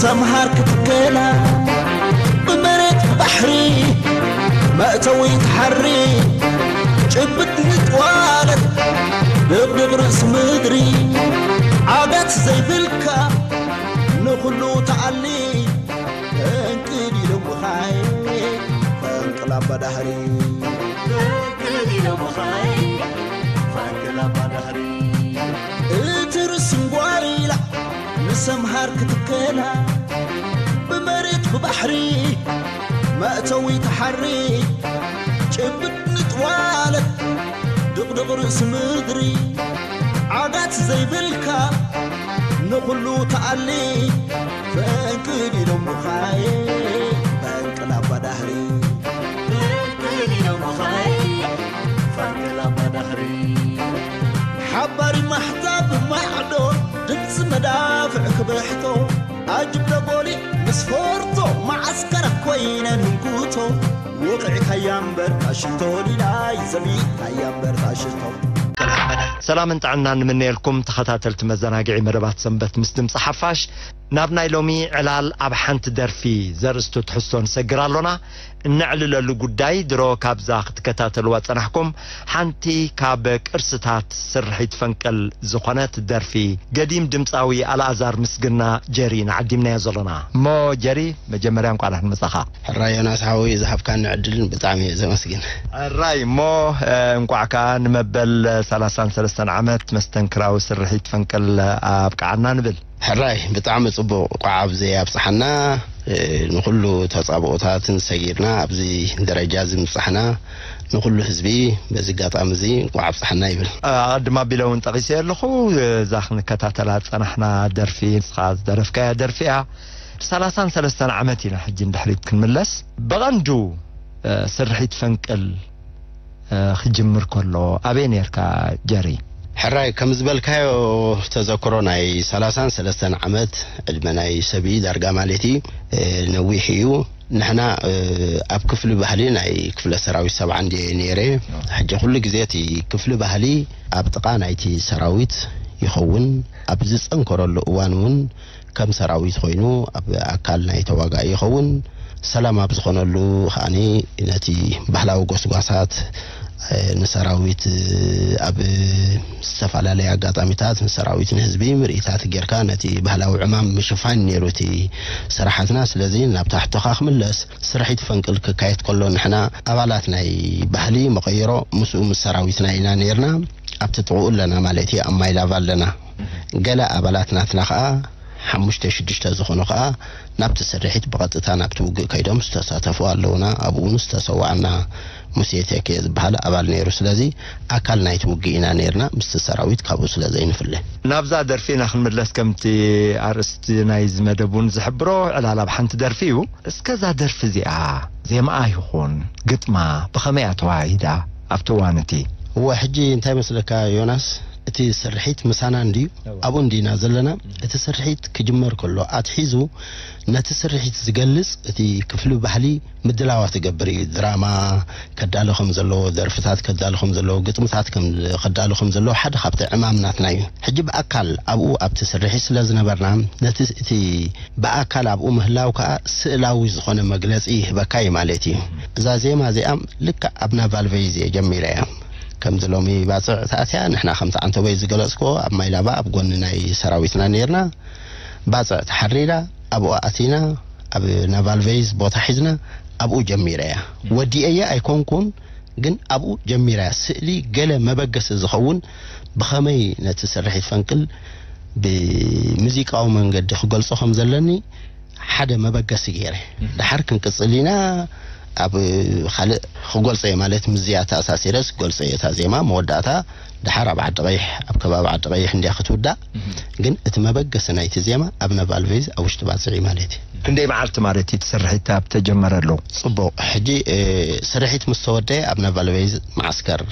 ሰምሃር ክትከላ ብመሬት ብባሕሪ መእተዊ ትሓሪ ጭብጥ ንጥዋለት ድቕድቕ ርእሲ ምድሪ ዓጋት ዘይብልካ ንኹሉ ተኣሊ ፈንቅል ኢሎምኻይ ፈንቅል ኣባዳህሪ ፈንቅል ኢሎምኻይ ፈንቅል ኣባዳህሪ እቲ ርስንጓይላ ንሰምሃር ክትከላ ብመሬት ብባሕሪ መእተዊ ተሓሪ ጭብጥ ንጥዋለት ድቕድቕ ርእሲ ምድሪ ዓጋት ዘይብልካ ንኹሉ ተኣሊ ፈንቅል ኢሎም ምኻይ ፈንቅል ኣባዳህሪ ፈንቅል ኢሎም ምኻይ ፈንቅል ኣባዳህሪ ሓባሪ ማሕዛብ ማዕዶ ድምፂ መዳፍዕ ክብሕቶ ኣጅብ ተጎሊ ምስ ፈርቶ መዓስከር ኮይነ ንንኩቶ ውቕዕካያ እምበር ካሽቶ ሊላይ ዘቢጥካያ እምበር ካሽቶ ሰላምን ጥዕናን ንምነየልኩም ተኸታተልቲ መዘናግዒ መደባት ሰንበት ምስ ድምፂ ሓፋሽ። ናብ ናይ ሎሚ ዕላል ኣብ ሓንቲ ደርፊ ዘርእስቱ ትሕዝቶ ንሰግር ኣሎና። እነዕልለሉ ጉዳይ ድሮ ካብዛ ክትከታተልዋ ጸናሕኩም ሓንቲ ካብ ቅርስታት ስርሒት ፈንቅል ዝኾነት ደርፊ ገዲም ድምፃዊ ኣልኣዛር ምስግና ጀሪ ንዓዲምናዮ ዘለና። እሞ ጀሪ መጀመርያ እንቋዕ ደሓን መጻኻ። ሕራይ ዮናስ ሓወይ ዝሃብካኒ ዕድልን ብጣዕሚ እየ ዘመስግን። ሕራይ እሞ እንቋዕ ከኣ ንመበል ሰላሳን ሰለስተን ዓመት መስተንክራዊ ስርሒት ፈንቅል ኣብቅዓና ንብል። ሕራይ ብጣዕሚ ጽቡቕ ቋዕ ኣብዚ ኣብጽሓና ንኹሉ ተጻብኦታትን ሰጊርና ኣብዚ ደረጃ እዚ ምብጻሕና ንኹሉ ህዝቢ በዚ ኣጋጣሚ እዚ እንቋዕ ኣብጽሓና ይብል። ኣቐድም ኣቢለ እውን ጠቒሰ ኣለኹ እዛ ክንከታተላ ዝጸናሕና ደርፊ ንስኻ ዝደረፍካያ ደርፊ እያ። ሰላሳን ሰለስተን ዓመት ኢና ሕጂ ንድሕሪት ክንምለስ ብቐንዱ ስርሒት ፈንቅል ክጅምር ከሎ ኣበይ ነርካ ጀሪ? ሕራይ ከም ዝበልካዮ ተዘክሮ ናይ ሰላሳን ሰለስተን ዓመት ዕድመ ናይ ሰብ እዩ ዳርጋ ማለት እዩ ነዊሕ እዩ ንሕና ኣብ ክፍሊ ባህሊ ናይ ክፍለ ሰራዊት ሰብዓ እንድየ ነይረ ሕጂ ኩሉ ግዜ እቲ ክፍሊ ባህሊ ኣብ ጥቓ ናይቲ ሰራዊት ይኸውን ኣብ ዝፀንከረሉ እዋን እውን ከም ሰራዊት ኮይኑ ኣብ ኣካል ናይ ተዋጋኢ ይኸውን። ሰላም ኣብ ዝኾነሉ ከዓኒ ነቲ ባህላዊ ጎስጓሳት ንሰራዊት ኣብ ዝተፈላለየ ኣጋጣሚታት ንሰራዊት ንህዝቢ ምርኢታት ጌርካ ነቲ ባህላዊ ዕማም ምሽፋን ነይሩ እቲ ስራሓትና። ስለዚ ናብታ ሕቶኻ ክምለስ ስርሒት ፈንቅል ክካየድ ከሎ ንሕና ኣባላት ናይ ባህሊ መቐይሮ ምስኡ ምስ ሰራዊትና ኢና ነይርና። ኣብቲ ጥቕኡ ኣለና ማለት እዩ ኣብ ማይላባ ኣለና። ገለ ኣባላት ናትና ከኣ ሓሙሽተ ሽዱሽተ ዝኾኑ ከኣ ናብቲ ስርሒት ብቐጥታ ናብቲ ውግእ ከይዶም ዝተሳተፉ ኣለውና ኣብኡ እውን ዝተሰወኣና ሙሴ ቴኬ ዝበሃል ኣባል ነይሩ ስለዚ ኣካል ናይቲ ውግእ ኢና ነይርና ምስቲ ሰራዊት ካብኡ ስለ ዘይንፍለ ናብዛ ደርፊ ኢና ክንምለስ ከምቲ ኣርእስቲ ናይዚ መደብ እውን ዝሕብሮ ዕላል ኣብ ሓንቲ ደርፊ እዩ እስከዛ ደርፊ እዚኣ ዜማኣ ይኹን ግጥማ ብኸመይ እያ ተዋሂዳ ኣብቲ እዋን እቲ እወ ሕጂ እንታይ መስለካ ዮናስ እቲ ስርሒት ምሳና እንድዩ ኣብኡ እንዲና ዘለና እቲ ስርሒት ክጅመር ከሎ ኣትሒዙ ነቲ ስርሒት ዝገልፅ እቲ ክፍሊ ባህሊ ምድላዋት ይገብር እዩ ድራማ ከዳሉ ከም ዘለዎ ደርፍታት ከዳሉ ከም ዘለዎ ግጥምታት ከዳሉ ከም ዘለዎ ሓደ ካብቲ ዕማም ናትና እዩ ሕጂ ብኣካል ኣብኡ ኣብቲ ስርሒት ስለ ዝነበርና ነቲ እቲ ብኣካል ኣብኡ ምህላው ከዓ ስእላዊ ዝኾነ መግለፂ ይህበካ እዩ ማለት እዩ እዛ ዜማ እዚኣ ልክዕ ኣብ ናቫልቨይዝ እየ ጀሚረያ ከምዚ ሎሚ ባፅዕ ተኣትያ ንሕና ከምቲ ዓንተቦይ ዝገለፅክዎ ኣብ ማይላባ ኣብ ጎኒ ናይ ሰራዊትና ነይርና ባፅዕ ተሓሪዳ ኣብኡ ኣቲና ኣብ ናቫልቨይዝ ቦታ ሒዝና ኣብኡ ጀሚረያ ወዲኤየ ኣይኮንኩን ግን ኣብኡ ጀሚረያ ስእሊ ገለ መበገሲ ዝኸውን ብኸመይ ነቲ ስርሒት ፈንቅል ብሙዚቃዊ መንገዲ ክገልፆ ከም ዘለኒ ሓደ መበገሲ ገይረ ድሓር ክንቅፅል ኢና ኣብ ካልእ ክገልፀ እየ ማለት ምዝያ ተኣሳሲረስ ክገልፀ እየ እታ ዜማ መወዳእታ ድሓር ኣብ ዓዲ ቀይሕ ኣብ ከባቢ ዓዲ ቀይሕ እንድያ ክትውዳእ ግን እቲ መበገሲ ናይቲ ዜማ ኣብ ነባል ቬዝ ኣብ ውሽጢ ባፅዕ እዩ ማለት እዩ ክንደይ መዓልቲ ማለት እዩ እቲ ስርሒት ኣብ ተጀመረሉ ፅቡቕ ሕጂ ስርሒት ምስ ተወደየ ኣብ ነባል ቬዝ መዓስከር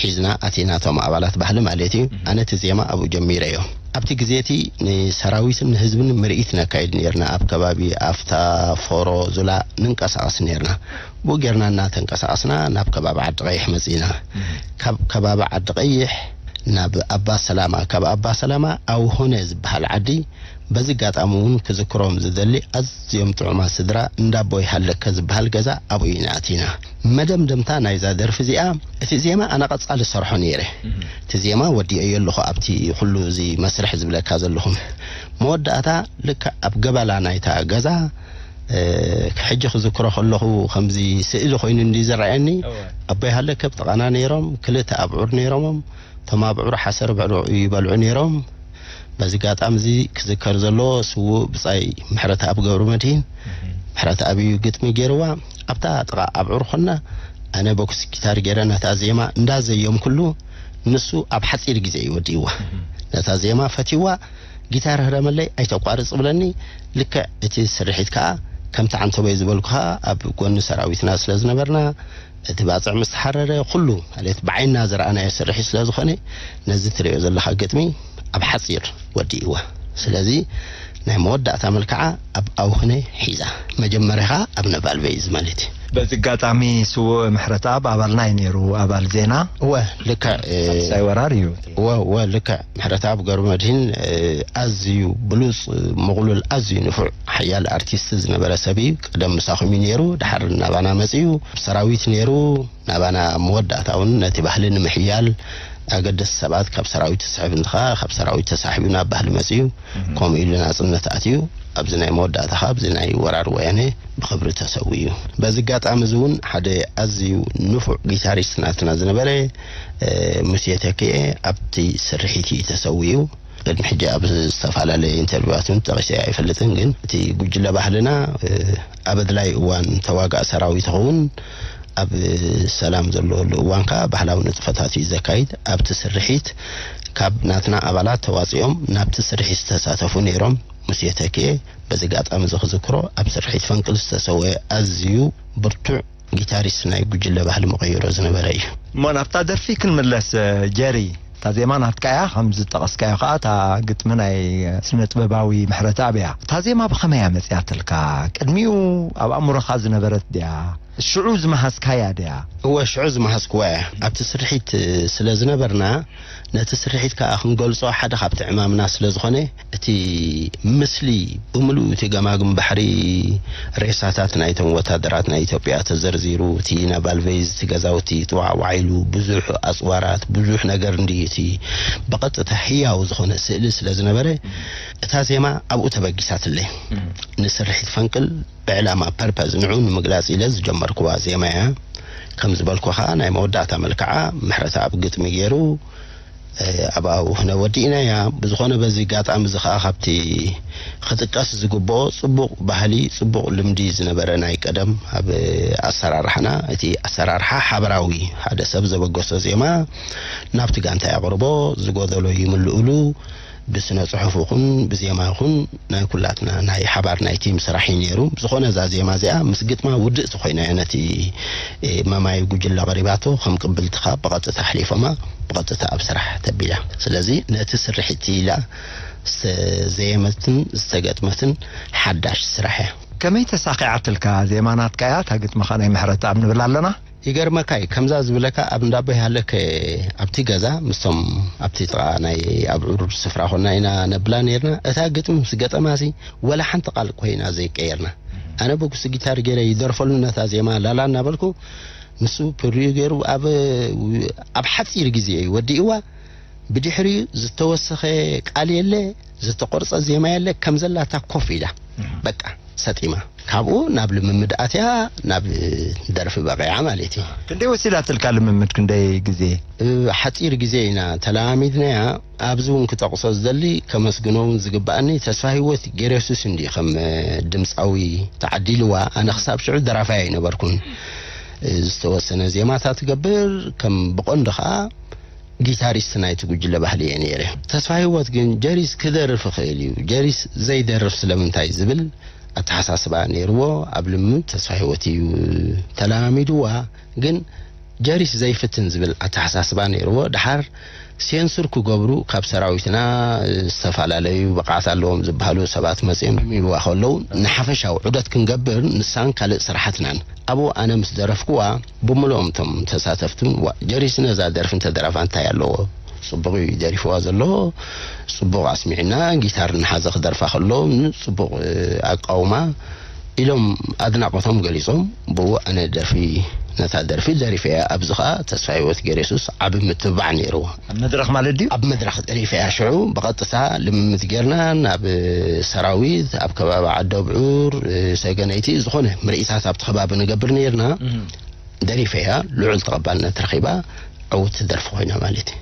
ሒዝና ኣቲና እቶም ኣባላት ባህሊ ማለት እዩ ኣነ እቲ ዜማ ኣብኡ ጀሚረዮ ኣብቲ ግዜ እቲ ንሰራዊትን ንህዝብን ምርኢት ነካይድ ነርና ኣብ ከባቢ ኣፍታ ፎሮ ዙላ ንንቀሳቐስ ነርና ብኡ ጌርና እናተንቀሳቐስና ናብ ከባቢ ዓዲ ቀይሕ መፂና ካብ ከባቢ ዓዲ ቀይሕ ናብ ኣባ ሰላማ ካብ ኣባ ሰላማ ኣውሆነ ዝበሃል ዓዲ በዚ ኣጋጣሚ እውን ክዝክሮም ዝደሊ ኣዝዮም ጥዑማት ስድራ እንዳቦይ ሃለከ ዝበሃል ገዛ ኣብኡ ኢና ኣቲና። መደምደምታ ናይዛ ደርፊ እዚኣ፣ እቲ ዜማ ኣነ ቀጻሊ ዝሰርሖ ነይረ። እቲ ዜማ ወዲኦዮ ኣለኹ ኣብቲ ኩሉ እዚ መስርሕ ዝብለካ ዘለኹም። መወዳእታ ልክዕ ኣብ ገባላ ናይታ ገዛ፣ እ፣ ሕጂ ክዝክሮ ከለኹ ከምዚ ስእሊ ኮይኑ እንዲ ዝረኣየኒ፣ እወ። ኣቦይ ሃለከ ኣብ ጥቓና ነይሮም፣ ክልተ ኣብዑር ነይሮሞም። እቶም ኣብዑር ሓሰር ብዕሩ ይበልዑ ነይሮም። በዚ ኣጋጣሚ እዚ ክዝከር ዘለዎ ስዉእ ብጻይ ምሕረተኣብ ገብረመድሂን፣ ምሕረተኣብ እዩ ግጥሚ ገይርዋ። ኣብታ ጥቓ ኣብዑር ኮና፣ ኣነ ቦክስ ጊታር ገይረ ነታ ዜማ እንዳዘዮም ኩሉ፣ ንሱ ኣብ ሓጺር ግዜ እዩ ወዲእዋ። ነታ ዜማ ፈትይዋ፣ ጊታር ህረመለይ ኣይተቋርጽ ብለኒ። ልክዕ እቲ ስርሒት ከኣ ከምቲ ዓንተቦይ ዝበልኩኻ ኣብ ጎኒ ሰራዊትና ስለ ዝነበርና፣ እቲ ባጽዕ ምስ ተሓረረ ኩሉ ማለት ብዓይንና ዝረኣናዮ ስርሒት ስለ ዝኾነ፣ ነዚ ትርእዮ ዘለኻ ግጥሚ ኣብ ሓጺር ወዲእዋ። ስለዚ ናይ መወዳእታ መልክዓ ኣብ ኣውህነ ሒዛ፣ መጀመርያ ኸኣ ኣብ ነባል በይዝ ማለት እዩ። በዚ ኣጋጣሚ ስዉእ ምሕረተኣብ ኣባልና እዩ ነይሩ፣ ኣባል ዜና። እወ፣ ልክዕ፣ እ፣ ሳልሳይ ወራር እዩ። እወ፣ እወ፣ ልክዕ። ምሕረተኣብ ገብረመድህን፣ እ፣ ኣዝዩ ብሉጽ፣ ምቕሉል፣ ኣዝዩ ንፉዕ ሓያል ኣርቲስት ዝነበረ ሰብ እዩ። ቀደም ምሳኹም እዩ ነይሩ፣ ድሓር ናባና መጺኡ። ኣብ ሰራዊት ነይሩ፣ ናባና መወዳእታ እውን ነቲ ባህሊ ንምሕያል ኣገደስቲ ሰባት ካብ ሰራዊት ትስሕብ እንተኻ፣ ካብ ሰራዊት ተሳሒቡ ናብ ባህሊ መጺኡ። ከምኡ ኢሉ ናጽነት ኣትዩ። ኣብዚ ናይ መወዳእታ ኸኣ ኣብዚ ናይ ወራር ወያነ ብኽብሪ ተሰዊኡ። በዚ ኣጋጣሚ እዚ እውን ሓደ ኣዝዩ ንፉዕ ጊታሪስት ናትና ዝነበረ፣ እ፣ ሙሴ ተኪኤ ኣብቲ ስርሒት እዩ ተሰዊኡ። ቅድሚ ሕጂ ኣብ ዝተፈላለየ ኢንተርቪዋት እውን ጠቒሰ ኣይፈልጥን፣ ግን እቲ ጉጅለ ባህልና፣ እ፣ ኣብ ኣድላይ እዋን ተዋጋእ ሰራዊት ይኸውን፣ ኣብ ሰላም ዘለወሉ እዋን ከኣ ባህላዊ ንጥፈታት እዩ ዘካይድ። ኣብቲ ስርሒት ካብ ናትና ኣባላት ተዋጺኦም ናብቲ ስርሒት ዝተሳተፉ ነይሮም። ሙሴ ተኪኤ በዚ ኣጋጣሚ እዚ ክዝክሮ ኣብ ስርሒት ፈንቅል ዝተሰወየ ኣዝዩ ብርቱዕ ጊታሪስት ናይ ጉጅለ ባህሊ መቐይሮ ዝነበረ እዩ። እሞ ናብታ ደርፊ ክንምለስ፣ ጀሪ፣ እታ ዜማ ናትካ እያ፣ ከም ዝጠቐስካዮ ከኣ እታ ግጥሚ ናይ ስነ ጥበባዊ ምሕረተኣብ እያ። እታ ዜማ ብኸመይ እያ መጺኣትልካ? ቅድሚኡ ኣብ ኣእምሮኻ ዝነበረት ድያ? ሽዑ ዝመሃዝካያ ድያ? እወ፣ ሽዑ ዝመሃዝክዋ እያ። ኣብቲ ስርሒት ስለ ዝነበርና፣ ነቲ ስርሒት ከኣ ክንገልጾ ሓደ ካብቲ ዕማምና ስለ ዝኾነ፣ እቲ ምስሊ ብምሉኡ እቲ ገማግም ባሕሪ፣ ሬሳታት ናይቶም ወታደራት ናይ ኢትዮጵያ ተዘርዚሩ፣ እቲ ነባል በይዝ፣ እቲ ገዛውቲ፣ እቲ ዋዕዋዕ ኢሉ፣ ብዙሕ ኣጽዋራት፣ ብዙሕ ነገር እንድዩ እቲ ብቐጥታ ህያው ዝኾነ ስእሊ ስለ ዝነበረ፣ እታ ዜማ ኣብኡ ተበጊሳትለይ። ንስርሒት ፈንቅል ብዕላማ ፐርፐዝ ንዑ ንምግላጽ ኢለ ዝጀመርኩዋ ዜማ እያ። ከም ዝበልኩ ኸኣ ናይ መወዳእታ መልክዓ ምሕረተኣብ ግጥሚ ገይሩ፣ እ፣ ኣብ ኣውህነ ወዲእናያ። ብዝኾነ በዚ ኣጋጣሚ እዚ ኸኣ ካብቲ ክጥቀስ ዝግብኦ ጽቡቕ ባህሊ፣ ጽቡቕ ልምዲ ዝነበረ ናይ ቀደም ኣብ ኣሰራርሓና፣ እቲ ኣሰራርሓ ሓበራዊ፣ ሓደ ሰብ ዘበገሶ ዜማ ናብቲ ጋንታ የቕርቦ፣ ዝጎደሎ ይምልእሉ፣ ብስነ ጽሑፍ ይኹን ብዜማ ይኹን ናይ ኩላትና ናይ ሓባር ናይ ቲም ስራሕ እዩ ነይሩ። ብዝኾነ እዛ ዜማ እዚኣ ምስ ግጥማ ውድእቲ ኮይና እያ ነቲ፣ እ፣ መማይ ጉጅለ ኣቕሪባቶ፣ ከም ቅብልቲ ኸኣ ብቐጥታ ኣሕሊፎማ፣ ብቐጥታ ኣብ ስራሕ ተቢላ። ስለዚ ነቲ ስርሒት ኢላ ዝተዘየመትን ዝተገጥመትን ሓዳሽ ስራሕ እያ። ከመይ ተሳኺዓትልካ? ዜማ ናትካ እያ፣ እታ ግጥሚ ኸኣ ናይ ምሕረተኣብ ንብል ኣለና። ይገርመካ እዩ፣ ከምዛ ዝብለካ ኣብ እንዳቦይ ሃለከ ኣብቲ ገዛ ምስቶም ኣብቲ ጥቓ ናይ ኣብዑር ስፍራ ኾና ኢና ነብላ ነይርና። እታ ግጥሚ ምስ ገጠማሲ ወላ ሓንቲ ቃል ኮይና ዘይቀየርና። ኣነ በጉሲ ጊታር ገይረ ይደርፈሉ ነታ ዜማ ላላ እናበልኩ፣ ንሱ ፕሪዩ ገይሩ ኣብ፣ ኣብ ሓጺር ግዜ እዩ ወዲእዋ። ብድሕሪኡ ዝተወሰኸ ቃል የለ፣ ዝተቆርጸ ዜማ የለ፣ ከም ዘላታ ኮፍ ኢላ፣ በቃ ሰጢማ። ካብኡ ናብ ልምምድ ኣትያ፣ ናብ ደርፊ በቒዓ ማለት እዩ። ክንደይ ወሲዳትልካ ልምምድ? ክንደይ ግዜ? እ፣ ሓጺር ግዜ ኢና ተለማሚድናያ። ኣብዚ እውን ክጠቕሶ ዝደሊ፣ ከመስግኖ እውን ዝግብኣኒ ተስፋ ህይወት ጌሬሱስ እንዲ ከም ድምጻዊ ተዓዲልዋ። ኣነ ክሳብ ሽዑ ደራፋይ ኣይነበርኩን። እ፣ ዝተወሰነ ዜማታት ትገብር፣ ከም ብቐንዱ ኸኣ ጊታሪስት ናይቲ ጉጅለ ባህሊ እየ ነይረ። ተስፋ ህይወት ግን ጀሪስ ክደርፍ ይኽእል እዩ፣ ጀሪስ ዘይደርፍ ስለምንታይ ዝብል ኣተሓሳስባ ነይርዎ። ኣብ ልምምድ ተስፋ ህይወት እዩ ተለማሚድዋ፣ ግን ጀሪስ ዘይፍትን ዝብል ኣተሓሳስባ ነይርዎ። ድሓር ሴንሱር ክገብሩ ካብ ሰራዊትና ዝተፈላለዩ ብቕዓት ኣለዎም ዝበሃሉ ሰባት መጺኦም ይዋ ከለዉ፣ ንሓፈሻዊ ዑደት ክንገብር ንሳን ካልእ ስራሓትናን ኣብኡ ኣነ ምስ ደረፍኩዋ፣ ብምልኦም እቶም ተሳተፍትን፣ "ዋ፣ ጀሪስ ነዛ ደርፊ እንተደረፋ እንታይ ኣለዎ?" ጽቡቕ እዩ ደሪፍዋ ዘሎ። ጽቡቕ ኣስሚዕና፣ ጊታር እናሓዘ ክደርፋ ከሎ ጽቡቕ ኣቃውማ ኢሎም ኣድናቖቶም ገሊጾም። ብኡ ኣነ ደርፊ፣ ነታ ደርፊ ደሪፈያ። ኣብዚ ኸኣ ተስፋ ህይወት ገሬሱስ ዓቢ ምትብባዕ ነይርዎ። ኣብ መድረኽ ማለት ድዩ? ኣብ መድረኽ ደሪፈያ። ሽዑ ብቐጥታ ልምምድ ጌርና ናብ ሰራዊት፣ ኣብ ከባቢ ዓዲ ኣብዑር፣ ሰገነይቲ፣ ዝኾነ ምርኢታት ኣብቲ ከባቢ ንገብር ነይርና። ደሪፈያ፣ ልዑል ተቐባልነት ረኺባ፣ ዕውት ደርፊ ኮይና ማለት እዩ።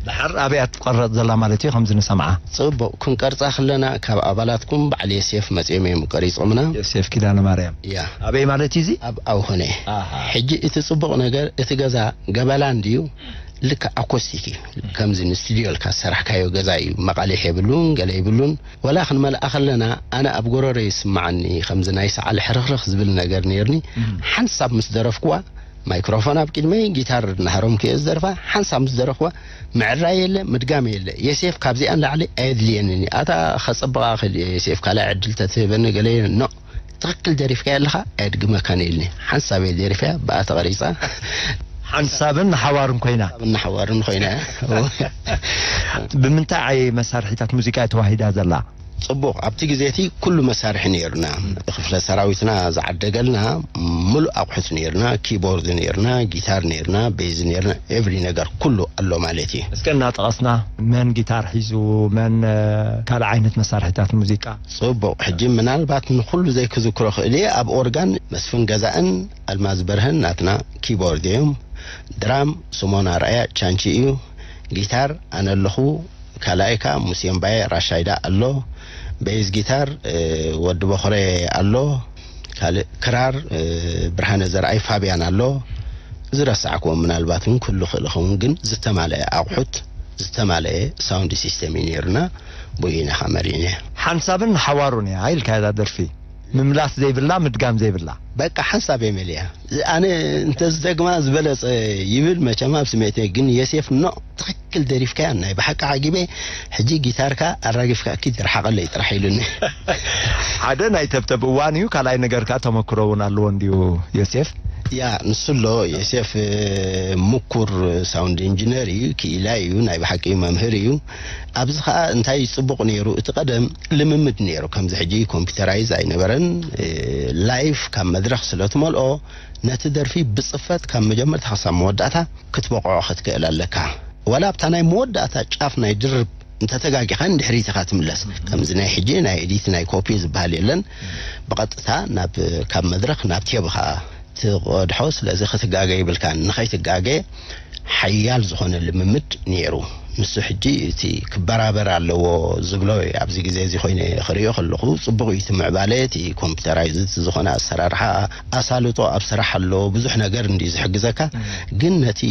ድሓር ኣበይ እያ ትቀረጽ ዘላ ማለት እዩ? ከምዚ ንሰምዓ። ጽቡቕ፣ ክንቀርጻ ከለና ካብ ኣባላትኩም በዓል የሴፍ መጺኦም እዮም ቀሪጾምና። የሴፍ ኪዳነ ማርያም። ያ። ኣበይ ማለት እዩ እዚ? ኣብ ኣውሆነ። ኣሃ። ሕጂ እቲ ጽቡቕ ነገር፣ እቲ ገዛ ገበላ እንድዩ፣ ልክዕ ኣኮስቲክ እዩ። ከምዚ ንስቱድዮ ኢልካ ዝሰራሕካዮ ገዛ እዩ። መቓልሕ የብሉን፣ ገለ የብሉን። ወላ ክንመልኣ ከለና፣ ኣነ ኣብ ጎረሮ ይስምዓኒ፣ ከምዚ ናይ ሰዓል ሕርኽርኽ ዝብል ነገር ነይርኒ። ሓንሳብ ምስ ደረፍኩዋ፣ ማይክሮፎን ኣብ ቅድመይ፣ ጊታር ናህሮም ከየ ዝደርፋ፣ ሓንሳብ ምስ ደረፍኩዋ፣ ምዕራይ የለ፣ ምድጋም የለ። የሴፍ ካብዚኣ ንላዕሊ ኣየድልየንን እዩ። ኣታ ኸጸብቓ ክእል እየ፣ የሴፍ ካልኣይ ዕድል ተትህበኒ ገለ ኖ፣ ትኽክል ደሪፍካ ኣለኻ፣ ኣየድግመካን ኢልኒ። ሓንሳብ እየ ደሪፈያ፣ ብኣ ተቐሪጻ። ሓንሳብን ሓዋርን ኮይና። ሓንሳብን ሓዋርን ኮይና። ብምንታይ መሳርሒታት ሙዚቃ እያ ተዋሂዳ ዘላ? ጽቡቕ፣ ኣብቲ ግዜ እቲ ኩሉ መሳርሒ ነይሩና። ክፍለ ሰራዊትና ዝዓደገልና ምሉእ ኣቑሑት ነይሩና፣ ኪቦርድ ነይሩና፣ ጊታር ነይሩና፣ ቤዝ ነይሩና፣ ኤቭሪ ነገር ኩሉ ኣሎ ማለት እዩ። እስከ እናጠቐስና፣ መን ጊታር ሒዙ፣ መን፣ እ፣ ካልእ ዓይነት መሳርሒታት ሙዚቃ? ጽቡቕ፣ ሕጂ ምናልባት ንኹሉ ዘይክዝክሮ ክእል እየ። ኣብ ኦርጋን መስፍን ገዛእን ኣልማዝ በርሀን ናትና ኪቦርድ እዮም። ድራም ስሞን ኣርኣያ ቻንቺ እዩ። ጊታር ኣነ ኣለኹ። ካልኣይ ከኣ ሙሴ እምባየ ራሻይዳ ኣሎ። ቤዝ ጊታር፣ እ፣ ወዲ በኹረ ኣሎ። ካልእ ክራር፣ እ፣ ብርሃነ ዘርኣይ ፋብያን ኣሎ። ዝረሳዕክዎ ምናልባት እውን ክህሉ ክእል ይኸውን፣ ግን ዝተማልአ ኣቑሑት፣ ዝተማልአ ሳውንድ ሲስተም እዩ ነይሩና። ብኡ ኢና ከኣ መሪዕናዮ። ሓንሳብን ሓዋሩን እያ ኢልካያ እዛ ደርፊ። ምምላስ ዘይብላ፣ ምድጋም ዘይብላ። በቃ ሓንሳብ እየ መሊኣ። ኣነ እንተዝደግማ ዝበለጸ ይብል መቸም ኣብ ስምዒተይ፣ ግን የሴፍ ኖ፣ ትኽክል ደሪፍካያ፣ ናይ ብሓቂ ዓጊበ። ሕጂ ጊታርካ ኣራጊፍካ ኪድ ርሓቐለይ ጥራሕ ኢሉኒ። ሓደ ናይ ተብተብ እዋን እዩ፣ ካልኣይ ነገር ከኣ ተመክሮ እውን ኣለዎ እንድዩ ዮሴፍ። ያ፣ ንሱ ኣሎ። ዮሴፍ፣ እ፣ ምኩር ሳውንድ ኢንጂነር እዩ፣ ክኢላ እዩ፣ ናይ ብሓቂ መምህር እዩ። ኣብዚ ኸኣ እንታይ ጽቡቕ ነይሩ፣ እቲ ቀደም ልምምድ ነይሩ። ከምዚ ሕጂ ኮምፒውተራይዝ ኣይነበረን። እ፣ ላይፍ ካብ መድረኽ ስለ ትመልኦ፣ ነቲ ደርፊ ብጽፈት ካብ መጀመርታ ክሳብ መወዳእታ ክትበቕዖ ክትክእል ኣለካ። ዋላ ኣብታ ናይ መወዳእታ ጫፍ ናይ ድርብ እንተተጋጊኻ ንድሕሪት ኢኻ ትምለስ። ከምዚ ናይ ሕጂ ናይ ኤዲት ናይ ኮፒ ዝበሃል የለን። ብቐጥታ ናብ፣ ካብ መድረኽ ናብ ቴብ ኢኻ ትቐድሖ። ስለዚ ክትጋገ ይብልካን። ንኸይትጋገ ሓያል ዝኾነ ልምምድ ነይሩ። ንሱ ሕጂ እቲ ክበራበር ኣለዎ ዝብሎ ኣብዚ ግዜ እዚ ኮይነ ክሪኦ ከለኹ፣ ጽቡቕ እዩ እቲ ምዕባለ፣ እቲ ኮምፒውተራይዝድ ዝኾነ ኣሰራርሓ፣ ኣሳልጦ ኣብ ስራሕ ኣሎ፣ ብዙሕ ነገር እንድዩ ዝሕግዘካ። ግን ነቲ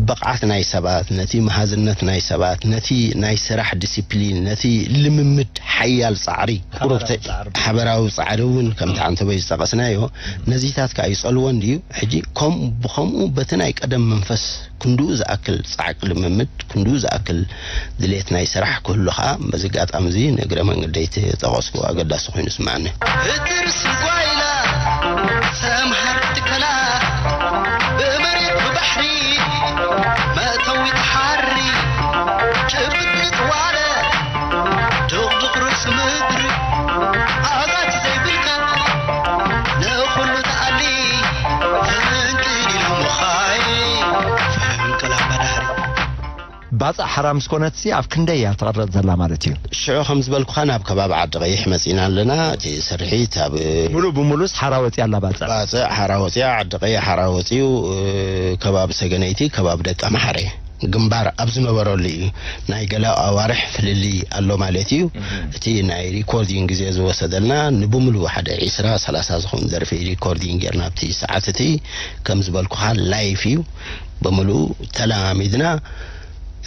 ብቕዓት ናይ ሰባት፣ ነቲ መሃዝነት ናይ ሰባት፣ ነቲ ናይ ስራሕ ዲሲፕሊን፣ ነቲ ልምምድ ሓያል ጻዕሪ፣ ቁሩብ ተ-፣ ሓበራዊ ጻዕሪ። ሓበራዊ ጻዕሪ እውን ከምቲ ዓንተቦይ ዝጠቐስናዮ፣ ነዚታት ከኣ ይጸልዎ እንድዩ። ሕጂ ከም-፣ ብኸምኡ በቲ ናይ ቀደም መንፈስ ክንድኡ ዝኣክል ጻዕቂ ልምምድ፣ ክንድኡ ዝኣክል ድሌት ናይ ስራሕ ክህሉ ከኣ በዚ ኣጋጣሚ እዚ ንእግረ መንገደይ ተጠቐስኩ ኣገዳሲ ኮይኑ ይስምዓኒ። ህድርስ ጓይላ ሰምሃር ትከላ ብመሬት ብባሕሪ መእተዊ ተሓሪ ጭብጥ ዋለ ድቕድቕ ርእሲ ምድሪ ኣባት ዘይብልካ ንኹሉ ተኣሊ ፈንቅል ኢሉ ምኻይ ፈንቅል ኣባዳሪ። ባጽዕ ሓራ ምስ ኮነትሲ ኣብ ክንደይ እያ ትቐረጽ ዘላ ማለት እዩ? ሽዑ ከም ዝበልኩኻ ናብ ከባቢ ዓዲ ቀይሕ መጺና ኣለና። እቲ ስርሒት ኣብ ሙሉ ብሙሉስ ሓራ ወጺኣ ኣላ ባጽዕ? ባጽዕ ሓራ ወጺኣ፣ ዓዲ ቀይሕ ሓራ ወጺኡ፣ እ፣ ከባቢ ሰገነይቲ፣ ከባቢ ደቀ ማሕረ ግንባር ኣብ ዝነበረሉ እዩ። ናይ ገለ ኣዋርሕ ፍልልይ ኣሎ ማለት እዩ። እቲ ናይ ሪኮርዲንግ ግዜ ዝወሰደልና ንብሙሉ ሓደ ዒስራ ሰላሳ ዝኾን ደርፊ ሪኮርዲንግ ጌርና ኣብቲ ሰዓት እቲ። ከም ዝበልኩኻ ላይፍ እዩ። ብምሉኡ ተለማሚድና፣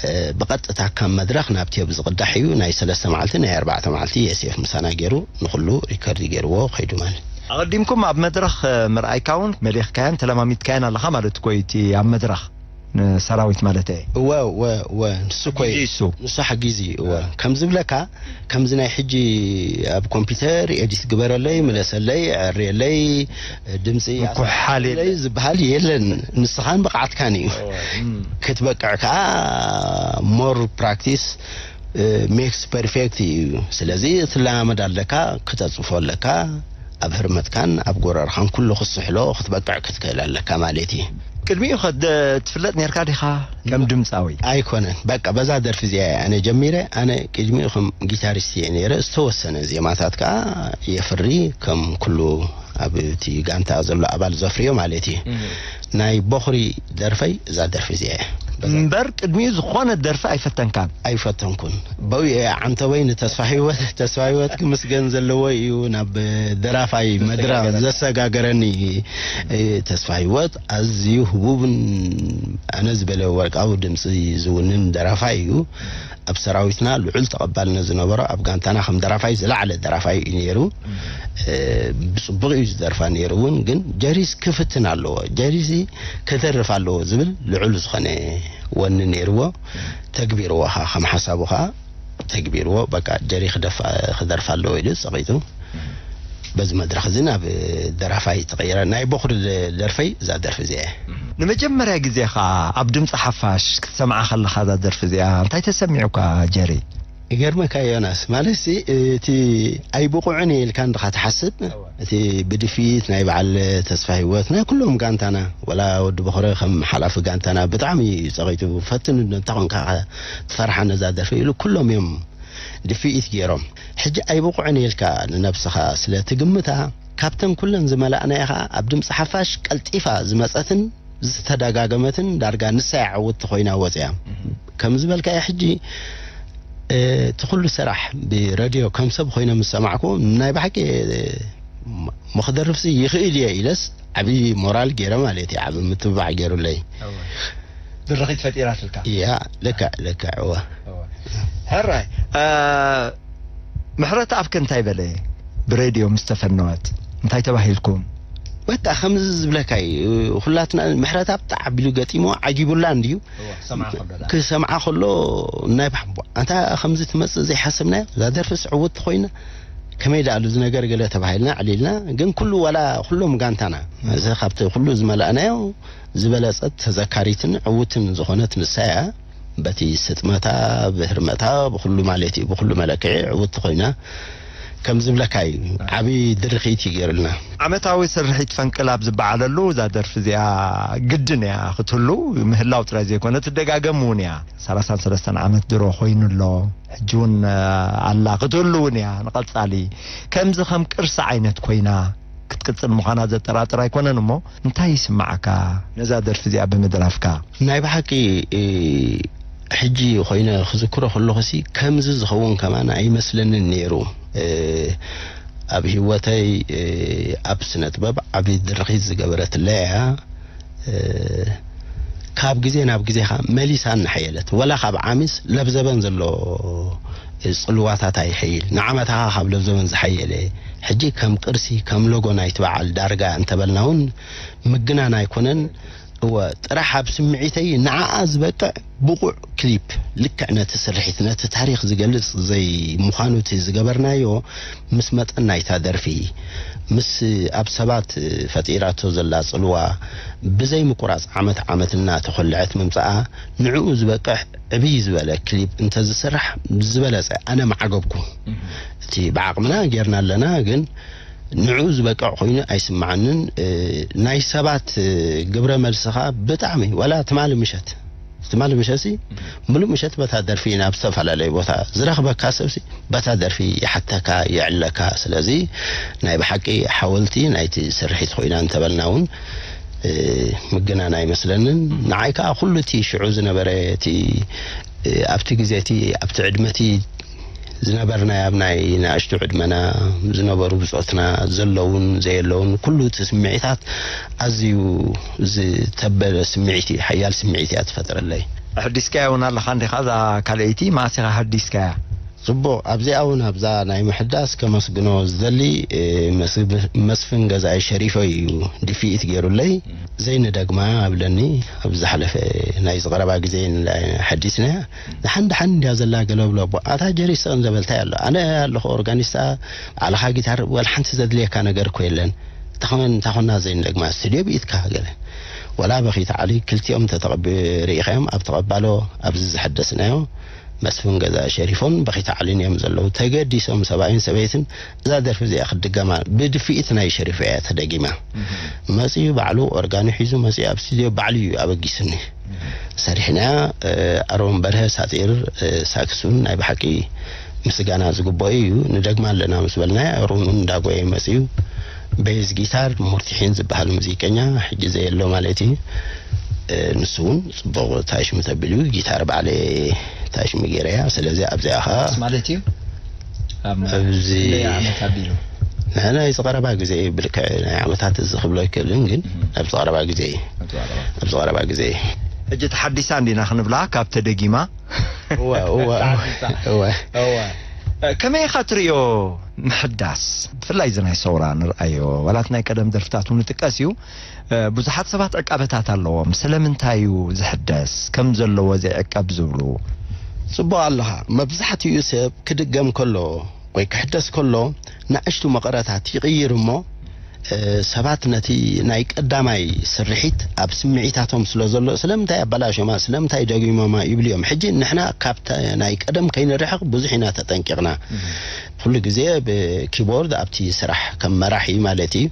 እ፣ ብቐጥታ ካብ መድረኽ ናብ ቴብ ዝቕዳሕ እዩ። ናይ ሰለስተ መዓልቲ፣ ናይ ኣርባዕተ መዓልቲ የሴፍ ምሳና ገይሩ ንኹሉ ሪከርድ ገይርዎ ከይዱ ማለት። ኣቐዲምኩም ኣብ መድረኽ፣ እ፣ ምርኣይካ እውን መሊኽካያን ተለማሚድካያን ኣለኻ ማለት እኮ እዩ እቲ ኣብ መድረኽ። ንሰራዊት ማለት እየ። እወ እወ እወ ንሱ እኮ እዩ። ጊዜ እሱ። ንሱ ሓጊዚ እዩ። እወ ከምዚ ብለካ፣ ከምዚ ናይ ሕጂ ኣብ ኮምፒውተር ኤዲት ግበረለይ፣ ምለሰለይ፣ ዕርየለይ፣ ድምፂ ምኩሓል የለን። ኣስተካክለለይ ዝበሃል የለን። ንስኻን ብቕዓትካን እዩ ክትበቅዕ ከዓ። ሞር ፕራክቲስ ሜክስ ፐርፌክት እዩ። ስለዚ ትለማመድ ኣለካ፣ ክተፅፎ ኣለካ። ኣብ ህርመትካን ኣብ ጎረርኻን ኩሉ ክስሕሎ ክትበቅዕ ክትክእል ኣለካ ማለት እዩ። ቅድሚኡ ከ ደ- ትፍለጥ ነርካ ዲኻ ከም ድምፃዊ? ኣይኮነን። በቃ በዛ ደርፊ እዚኣ እየ ኣነ ጀሚረ። ኣነ ቅድሚኡ ከም ጊታሪስት እየ ነይረ። ዝተወሰነ ዜማታት ከዓ የፍሪ ከም ኩሉ ኣብ እቲ ጋንታ ዘሎ ኣባል ዘፍርዮ ማለት እዩ። ናይ ቦኽሪ ደርፈይ እዛ ደርፊ እዚኣ እየ። በዛ እምበር ቅድሚኡ ዝኾነ ደርፊ ኣይፈተንካን? ኣይፈተንኩን። በው እየ ዓንተበይ ንተስፋ ህይወት፣ ተስፋ ህይወት ክምስገን ዘለዎ እዩ፣ ናብ ደራፋይ መድረኽ ዘሰጋገረኒ። እ፣ ተስፋ ህይወት ኣዝዩ ህቡብን ኣነ ዝበለ ወርቃዊ ድምፂ ዝውንን ደራፋይ እዩ። ኣብ ሰራዊትና ልዑል ተቐባልነት ዝነበሮ፣ ኣብ ጋንታና ከም ደራፋይ ዝለዓለ ደራፋይ እዩ ነይሩ። እ፣ ብፅቡቕ እዩ ዝደርፋ ነይሩ እውን፣ ግን ጀሪስ ክፍትን ኣለዎ፣ ጀሪስ ክደርፍ ኣለዎ ዝብል ልዑል ዝኾነ ወኒ ነይርዎ። ተግቢርዎ ኸዓ ከም ሓሳቡ ኸዓ ተግቢርዎ። በቃ ጀሪ ክደፍ- ክደርፍ ኣለዎ ኢሉ ፀቒጡ። በዚ መድረኽ እዚ ናብ ደራፋይ ተቐይረ። ናይ ቦኽሪ ደርፈይ እዛ ደርፊ እዚኣ እያ። ንመጀመርያ ግዜ ኸዓ ኣብ ድምፂ ሓፋሽ ክትሰምዓ ከለኻ እዛ ደርፊ እዚኣ እንታይ ተሰሚዑካ ጀሪ? ይገርመካ ዮናስ፣ ማለት ሲ እቲ ኣይብቑዕን እየ ኢልካ እንድኻ ትሓስብ፣ እቲ ብድፊት ናይ በዓል ተስፋ ህይወት ናይ ኩሎም ጋንታና፣ ወላ ወዲ በኽሪ ከም ሓላፊ ጋንታና ብጣዕሚ እዩ ጸቒጡ። ፈትን እንተ ኾንካ ትፈርሓ ነዛ ደርፊ ኢሉ ኩሎም እዮም ድፍኢት ገይሮም። ሕጂ ኣይብቑዕን እየ ኢልካ ንነብስኻ ስለ ትግምታ፣ ካብተን ኩለን ዝመላእናያ ኸኣ ኣብ ድምፂ ሓፋሽ ቀልጢፋ ዝመጸትን ዝተደጋገመትን ዳርጋ ንሳ እያ ዕውትቲ ኮይና ወፅያ። ከም ዝበልካዮ ሕጂ እቲ ኩሉ ስራሕ ብረድዮ ከም ሰብ ኮይነ ምስ ሰማዕኩ ናይ ብሓቂ መክደርፍሲ ይኽእል እየ ኢለስ ዓብዪ ሞራል ገይረ ማለት እዩ፣ ዓብዪ ምትብባዕ ገይሩለይ። ድርኺት ፈጢራትልካ። እያ ልክዕ ልክዕ እወ። ሕራይ ምሕረት ኣብከ እንታይ በለ? ብሬድዮ ምስ ተፈነወት እንታይ ተባሂልኩም? በቃ ከምዚ ዝብለካ እዩ። ኩላትና ምሕረት ኣብ ጣዕ ኣቢሉ ገጢሞ ዓጊቡላ እንድዩ። ክሰምዓ ከሎ ናይ ባሕቦ ኣንታ ከምዚ ትመፅእ ዘይሓሰብናዮ እዛ ደርፊ ስዕውት ኮይና ከመይ ደኣሉ እዚ ነገር ገለ ተባሂልና ዕሊልና። ግን ኩሉ ዋላ ኩሎም ጋንታና እዚ ካብቲ ኩሉ ዝመላእናዮ ዝበለፀት ተዘካሪትን ዕውትን ዝኾነት ንሳ እያ። በቲ ስጥመታ ብህርመታ ብኩሉ ማለት እዩ ብኩሉ መለክዒ ዕውቲ ኮይና ከም ዝብለካ እዩ። ዓብዪ ድርኺት እዩ ገይሩልና። ዓመታዊ ስርሒት ፈንቅል ኣብ ዝበዓለሉ እዛ ደርፊ እዚኣ ግድን እያ ክትህሉ፣ ምህላው ጥራይ ዘይኮነ ትደጋገም እውን እያ። ሰላሳን ሰለስተን ዓመት ድሮ ኮይኑ ኣሎ፣ ሕጂ እውን ኣላ ክትህሉ እውን እያ ንቐጻሊ። ከምዚ ከም ቅርሲ ዓይነት ኮይና ክትቅጽል ምዃና ዘጠራጥር ኣይኮነን። እሞ እንታይ ይስምዓካ ነዛ ደርፊ እዚኣ ብምድራፍካ? ናይ ብሓቂ ሕጂ ኮይነ ክዝክሮ ከለኹሲ ከምዚ ዝኸውን ከማን ኣይመስለንን ነይሩ። ኣብ ህይወተይ ኣብ ስነ ጥበብ ዓብዪ ድርኺት ዝገበረትለይ እያ። ካብ ግዜ ናብ ግዜ ኸዓ መሊሳ እናሓየለት፣ ወላ ካብ ዓሚስ ለብዘበን ዘሎ ጽልዋታት ኣይሐይል፣ ንዓመታኻ ካብ ለብዘበን ዝሓየለ። ሕጂ ከም ቅርሲ፣ ከም ሎጎ ናይቲ በዓል ዳርጋ እንተበልና እውን ምግናን ኣይኮነን። እወ፣ ጥራሕ ኣብ ስምዒተይ ንዓኣ ዝበቅዕ ብቑዕ ክሊፕ፣ ልክዕ ነቲ ስርሒት፣ ነቲ ታሪኽ ዝገልጽ ዘይምዃኑ እቲ ዝገበርናዮ፣ ምስ መጠን ናይታ ደርፊ፣ ምስ ኣብ ሰባት ፈጢራቶ ዘላ ጽልዋ ብዘይ ምቁራጽ ዓመት ዓመት እናተኾልዐት ምምጻኣ፣ ንዕኡ ዝበቅዕ ዕብይ ዝበለ ክሊፕ እንተዝስራሕ ዝበለጸ ኣነ ምዓገብኩ። እቲ ብዓቕምና ጌርና ኣለና፣ ግን ንዕኡ ዝበቅዕ ኮይኑ ኣይስምዓንን። እ፣ ናይ ሰባት፣ እ፣ ግብረ መልሲ ኸኣ ብጣዕሚ፣ ዋላ ትማሊ ምሸት፣ ትማሊ ምሸትሲ ምሉእ ምሸት በታ ደርፊ ኢና ኣብ ዝተፈላለየ ቦታ ዝረኽበካ ሰብሲ በታ ደርፊ ይሓተካ፣ የዕለካ። ስለዚ ናይ ብሓቂ ሓወልቲ ናይቲ ስርሒት ኮይና እንተበልና እውን፣ እ፣ ምግናን ኣይመስለንን። ንዓይ ከኣ ኩሉ እቲ ሽዑ ዝነበረ እቲ፣ እ፣ ኣብቲ ግዜ እቲ፣ ኣብቲ ዕድመ እቲ ዝነበርናዮ ኣብ ናይ ንኣሽቱ ዕድመና ዝነበሩ ብጾትና ዘለውን ዘየለውን ኩሉ እቲ ስምዒታት ኣዝዩ ዝተበለ ስምዒት እዩ፣ ሓያል ስምዒት እያ ትፈጥረለይ። ኣሕዲስካያ እውን ኣለኻ እንዲኻ እዛ ካልኣይቲ መዓስ ኢኻ ኣሕዲስካያ? ጽቡቕ። ኣብዚኣ እውን ኣብዛ ናይ ምሕዳስ ከመስግኖ ዝደሊ፣ እ፣ መስ-፣ መስፍን ገዛኢ ሸሪፎ እዩ ድፍኢት ገይሩለይ። ዘይንደግማ ኣብለኒ። ኣብ ዝሓለፈ ናይ ዝቐረባ ግዜ ሓዲስናያ። ደሓን ደሓን እንድያ ዘላ ገለ ብሎ፣ ኣታ ጀሪ ስቕ እንደ በልታይ ኣሎ። ኣነ ኣለኹ ኦርጋኒስታ፣ ባዕልኻ ጊታር፣ ዋላ ሓንቲ ዘድልየካ ነገር እኮ የለን። እንተኾነ፣ እንተኾና ዘይንደግማ ስቱድዮ ብኢትካ ገለ። ወላ በኺት ዓሊ ክልቲኦም ተተቐቢ-፣ ርኢኻዮም ኣብ ተቐባሎ ኣብዚ ዝሐደስናዮ መስፍን ገዛ ሸሪፎን በኺት ዓሊን እዮም ዘለዉ። ተገዲሶም ሰብኣይን ሰበይትን እዛ ደርፊ እዚኣ ክትድገማ ብድፍኢት ናይ ሸሪፎ እያ ተደጊማ። መጺኡ ባዕሉ ኦርጋኑ ሒዙ መጺኡ ኣብ ስቱድዮ ባዕሉ እዩ ኣበጊሱኒ። ሰሪሕና፣ እ፣ ኣሮን በርሀ ሳጢር፣ እ፣ ሳክሱን ናይ ብሓቂ ምስጋና ዝግብኦ እዩ። ንደግማ ኣለና ምስ በልና ኣሮን እውን እንዳጎየ መጺኡ ቤዝ ጊታር ሙርቲሒን ዝበሃል ሙዚቀኛ ሕጂ ዘየሎ ማለት እዩ። እ፣ ንሱ እውን ጽቡቕ ታሽሙ ተቢሉ ጊታር ባዕለ ታሽሙ ገይረያ። ስለዚ ኣብዚኣ ኸዓ ማለት እዩ። ኣብ ኣብዚ ክንደይ ዓመት ኣቢሉ? ንሕና ናይ ዝቐረባ ግዜ እዩ፣ ብልክዕ ናይ ዓመታት እዚ ክብሎ ኣይክእልን፣ ግን ኣብ ዝቐረባ ግዜ እዩ። ኣብ ዝቐረባ። ኣብ ዝቐረባ ግዜ እዩ። ሕጂ ተሓዲሳ እንዲና ክንብላ ካብ ተደጊማ? እወ፣ እወ፣ እወ፣ ተሓዲሳ። እወ። እወ። ከመይ ኢኻ ትርእዮ ምሕዳስ? ብፍላይ እዚ ናይ ሰውራ ንርኣዮ፣ ዋላት ናይ ቀደም ደርፍታት እውን ይጥቀስ እዩ። እ፣ ብዙሓት ሰባት ዕቃበታት ኣለዎም። ስለምንታይ እዩ ዝሕደስ? ከም ዘለዎ ዘይዕቀብ ዝብሉ። ጽቡቕ ኣለኻ። መብዛሕትኡ ሰብ ክድገም ከሎ ወይ ክሕደስ ከሎ ንኣሽቱ መቐረታት ይቕይር እሞ፣ እ፣ ሰባት ነቲ ናይ ቀዳማይ ስርሒት ኣብ ስምዒታቶም ስለ ዘሎ፣ ስለምንታይ ኣበላሾማ፣ ስለምንታይ ደጊሞማ ይብሉ እዮም። ሕጂ ንሕና ካብታ ናይ ቀደም ከይንርሕቕ ብዙሕ ኢና ተጠንቂቕና። ኩሉ ግዜ ብኪቦርድ ኣብቲ ስራሕ ከም መራሒ ማለት እዩ።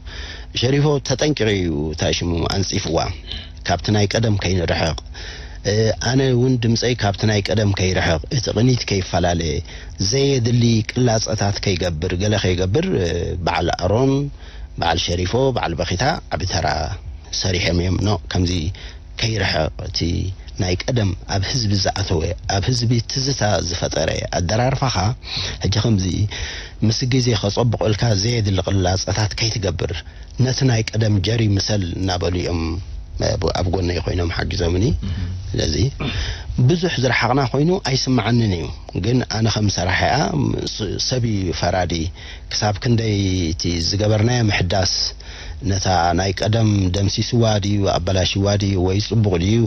ሸሪፎ ተጠንቂቑ እዩ፣ እንታይ ሽሙ፣ ኣንጺፍዋ። ካብቲ ናይ ቀደም ከይንርሕቕ፣ እ፣ ኣነ እውን ድምጸይ ካብቲ ናይ ቀደም ከይርሕቕ፣ እቲ ቅኒት ከይፈላለ፣ ዘየድሊ ቅላጸታት ከይገብር፣ ገለ ከይገብር፣ እ፣ በዓል ኣሮን፣ በዓል ሸሪፎ፣ በዓል በኺታ ዓቢ ተራ ሰሪሖም እዮም። ኖ፣ ከምዚ ከይርሕቕ፣ እቲ ናይ ቀደም ኣብ ህዝቢ ዝኣተወ፣ ኣብ ህዝቢ ትዝታ ዝፈጠረ ኣደራርፋኻ፣ ሕጂ ከምዚ ምስ ግዜ ከጸብቐልካ ዘየድሊ ቅላጸታት ከይትገብር፣ ነቲ ናይ ቀደም ጀሪ ምሰል እናበሉ እዮም ኣብ፣ ኣብ ጎነይ ኮይኖም ሓጊዞምኒ። ስለዚ ብዙሕ ዝረሓቕና ኮይኑ ኣይስምዓንን እዩ። ግን ኣነ ከም ሰራሒኣ ስ-፣ ሰብ እዩ ፈራዲ። ክሳብ ክንደይ እቲ ዝገበርናዮ ምሕዳስ ነታ ናይ ቀደም ደምሲስዋ ድዩ፣ ኣበላሽዋ ድዩ፣ ወይ ጽቡቕ ድዩ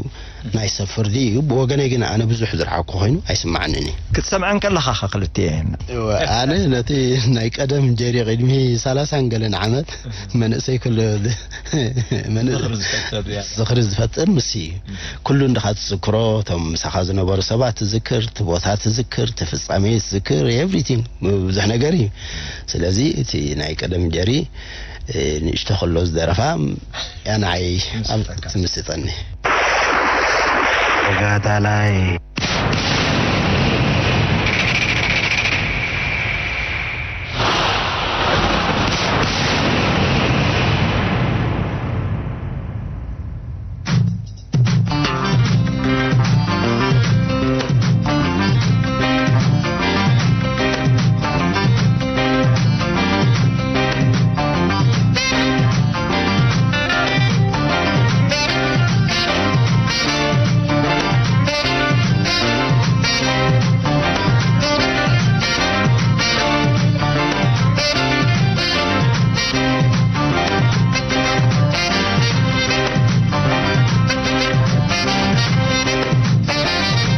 ናይ ሰብ ፍርዲ እዩ። ብወገነይ ግን ኣነ ብዙሕ ዝረሓቕኩ ኮይኑ ኣይስምዓንን እዩ። ክትሰምዐን ከለኻ ኸ ክልቲኤን? እወ፣ ኣነ ነቲ ናይ ቀደም ጀሪ ቅድሚ ሰላሳን ገለን ዓመት መንእሰይ ከሎ ዝ-፣ መን-፣ ዝኽሪ ዝፈጥር እያ። ዝኽሪ ዝፈጥር ምስ እዩ። ኩሉ እንድኻ ትዝክሮ፣ እቶም ምሳኻ ዝነበሩ ሰባት ትዝክር፣ እቲ ቦታ ትዝክር፣ እቲ ፍጻሜ ትዝክር፣ ኤቭሪቲንግ፣ ብዙሕ ነገር እዩ። ስለዚ እቲ ናይ ቀደም ጀሪ፣ እ፣ ንእሽቶ ከሎ ዝደረፋ፣ ያ ንዓይ ኣብ ትምስጠካ። ትምስጠኒ። ተጋዳላይ።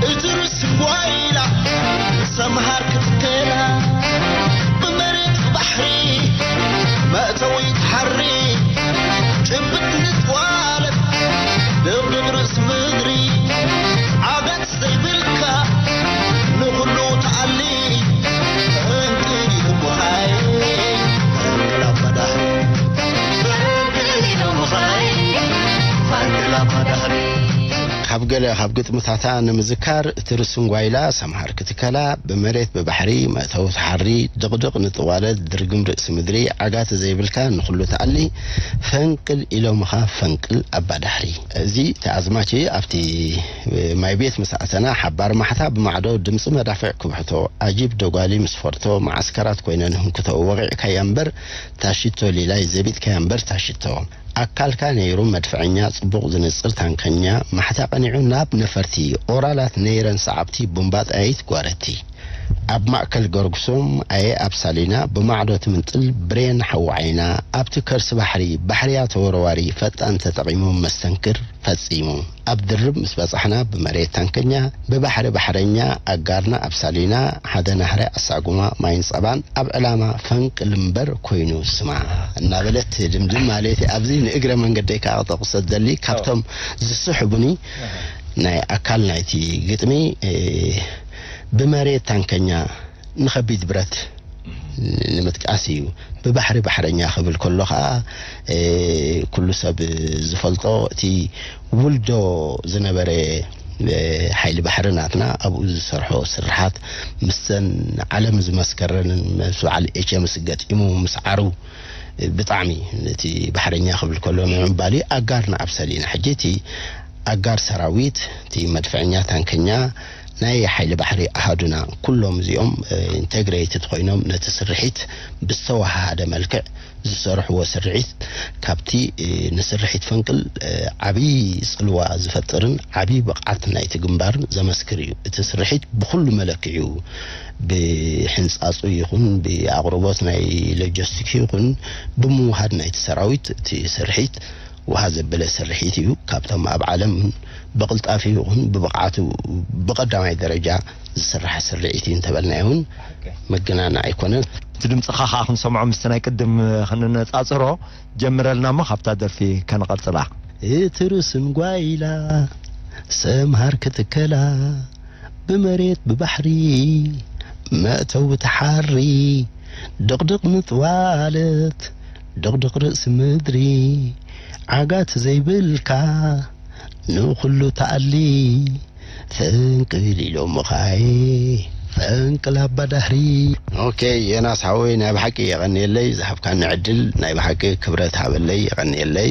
እትርስ ጓይላ ሰምሃር ክትከላ ብመሬት ባሕሪ መእተዊ ትሓሪ ጭብጥ ንጥዋለት ድቕድቕ ርእሲ ምድሪ ዓገት ዘይብልካ ንኹሉ ተኣሊ ፈንቅል ኢሉ ምኻይ ፈንቅል ኣባዳህሪ ፈንቅል ኢሉ ምኻይ ፈንቅል ኣባዳህሪ። ካብ ገለ ካብ ግጥምታታ ንምዝካር፣ እቲ ርስንጓይላ ሰምሃር ክትከላ፣ ብመሬት ብባሕሪ መእተዊ ትሓሪ፣ ድቕድቕ ንጥዋለት ድርግም ርእሲ ምድሪ፣ ዓጋቲ ዘይብልካ ንኹሉ ትኣሊ፣ ፈንቅል ኢሎምኻ ፈንቅል ኣባዳሕሪ። እዚ ተኣዝማች ኣብቲ ማይ ቤት ምስ ኣተና፣ ሓባር ማሕታ ብማዕዶ ድምፂ መዳፍዕ ክብሕቶ፣ ኣጂብ ደጓሊ ምስ ፈርቶ፣ መዓስከራት ኮይነን ህንክቶ፣ ወቒዕካያ እምበር ታሽቶ ሊላይ፣ ዘቢጥካያ እምበር ታሽቶ። ኣካልካ ነይሩ መድፍዐኛ፣ ጽቡቕ ዝንጽር ታንከኛ፣ ማሕታ ቀኒዑ ናብ ነፈርቲ፣ ኦራላት ነይረን ሰዓብቲ፣ ቡምባ ጠያይት ጓረቲ። ኣብ ማእከል ገርግሶም ኣየ ኣብ ሳሊና ብማዕዶ ትምንጥል ብሬን ሓወዓይና ኣብቲ ከርሲ ባሕሪ ባሕርያ ተወረዋሪ ፈጣን ተጠቒሙ መስተንክር ፈጺሙ። ኣብ ድርብ ምስ በጻሕና ብመሬት ታንከኛ ብባሕሪ ባሕረኛ ኣጋርና ኣብ ሳሊና ሓደ ናህሪ ኣሳጉማ ማይን ጸባን ኣብ ዕላማ ፈንቅል እምበር ኮይኑ ስማ እናበለት ድምድም ማለት ኣብዚ ንእግረ መንገደይ ከዓ ክጠቕሶ ደሊ ካብቶም ዝስሕቡኒ ናይ ኣካል ናይቲ ግጥሚ ብመሬት ታንከኛ ንኸቢድ ብረት ንምጥቃስ እዩ። ብባሕሪ ባሕረኛ ክብል ከሎ ከዓ ኩሉ ሰብ ዝፈልጦ እቲ ውልዶ ዝነበረ ሓይሊ ባሕሪ ናትና ኣብኡ ዝሰርሖ ስርሓት ምስተን ዓለም ዝመስከረንን ምስ በዓል ኤች ምስ ገጢሙ ምስ ዓሩ ብጣዕሚ እቲ ባሕረኛ ክብል ከሎ ንምባል ኣጋር ንኣብ ሰሊና ሕጂ እቲ ኣጋር ሰራዊት እቲ መድፍዐኛ ታንከኛ ናይ ሓይሊ ባሕሪ ኣሃዱና ኩሎም እዚኦም ኢንቴግሬትድ ኮይኖም ነቲ ስርሒት ብዝተወሃሃደ መልክዕ ዝሰርሕዎ ስርሒት ካብቲ ንስርሒት ፈንቅል ዓብዪ ፅልዋ ዝፈጥርን ዓብዪ ብቕዓት ናይቲ ግንባርን ዘመስክር እዩ። እቲ ስርሒት ብኩሉ መለክዒኡ ብሕንፃፁ ይኹን ብኣቕርቦት ናይ ሎጂስቲክ ይኹን ብምውሃድ ናይቲ ሰራዊት እቲ ስርሒት ውሃ ዘበለ ስርሒት እዩ። ካብቶም ኣብ ዓለም ብቕልጣፊ ይኹን ብብቕዓቱ ብቐዳማይ ደረጃ ዝስራሕ ስርዒት እዩ እንተበልናዮ እውን ምግናን ኣይኮነን። እቲ ድምፅኻ ከዓ ክንሰምዖ ምስቲ ናይ ቅድም ክንነፃፅሮ ጀምረልና እሞ ካብታ ደርፊ ከነቐፅላ። እቲ ርእስን ጓይላ ሰምሃር ክትከላ ብመሬት ብባሕሪ መእተዊ ተሓሪ ድቕድቕ ምጥዋለት ድቕድቕ ርእሲ ምድሪ ዓጋት ዘይብልካ ንኹሉ ተኣሊ ፈንቅል ኢሎምኻይ ፈንቅል ኣባዳህሪ። ኦኬ ዮናስ ሓወይ ናይ ብሓቂ የቐንየለይ ዝሃብካኒ ዕድል ናይ ብሓቂ ክብረት ሃበለይ የቐንየለይ።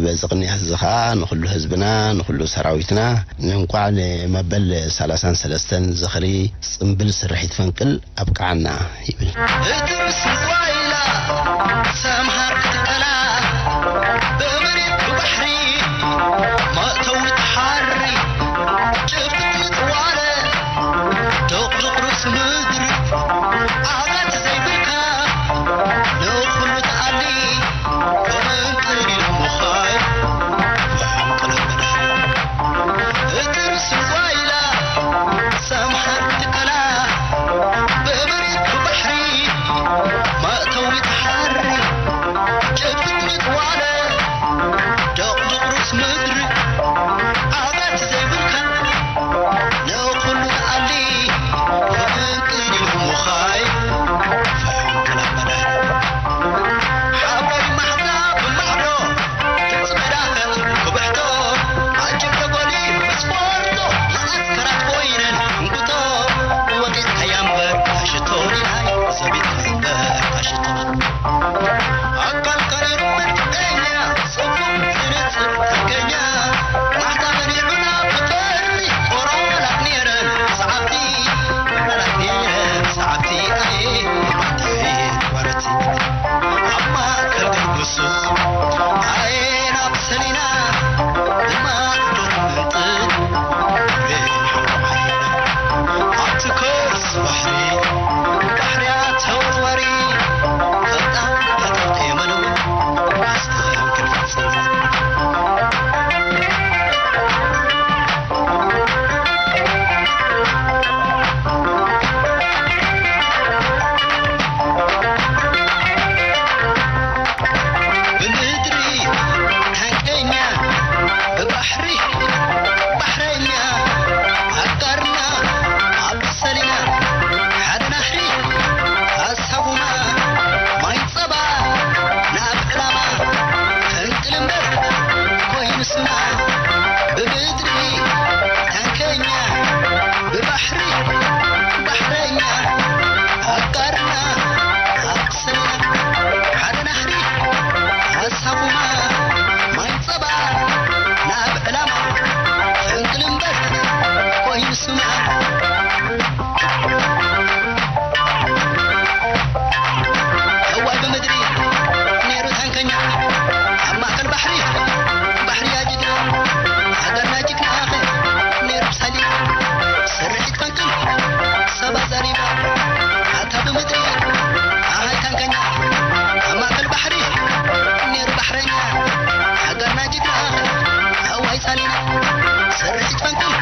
በዚ ቅንያት እዚ ኸዓ ንኹሉ ህዝብና ንኹሉ ሰራዊትና እንቋዕ ንመበል ሰላሳን ሰለስተን ዝኽሪ ጽምብል ስርሒት ፈንቅል ኣብቅዓና ይብል። እትርስ ጓይላ ሰምሃር ክትከላ ብመሬት ብባሕሪ መእተዊ ተሓሪ ጭብጥ ምጥዋለ ደቕድቕ ርእሲ ምድሪ ዓጋት ዘይብልካ ንኹሉ ተኣሊ ፈንቅል ኢሎምኻይ ፈንቅል ኣባዳህሪ። እትርስ ጓይላ ሰምሃር ትከላ ብመሬት ብባሕሪ መእተዊ ተሓሪ ጭብጥ ምጥዋለ ደቕድቕ ርእሲ ምድሪ ሰረቲት ፈንቅል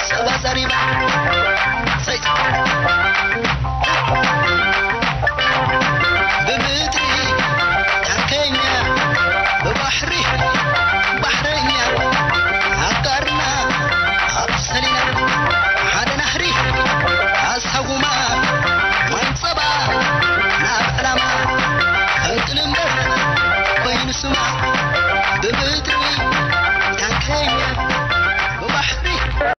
ሰብ ኣዛሪባ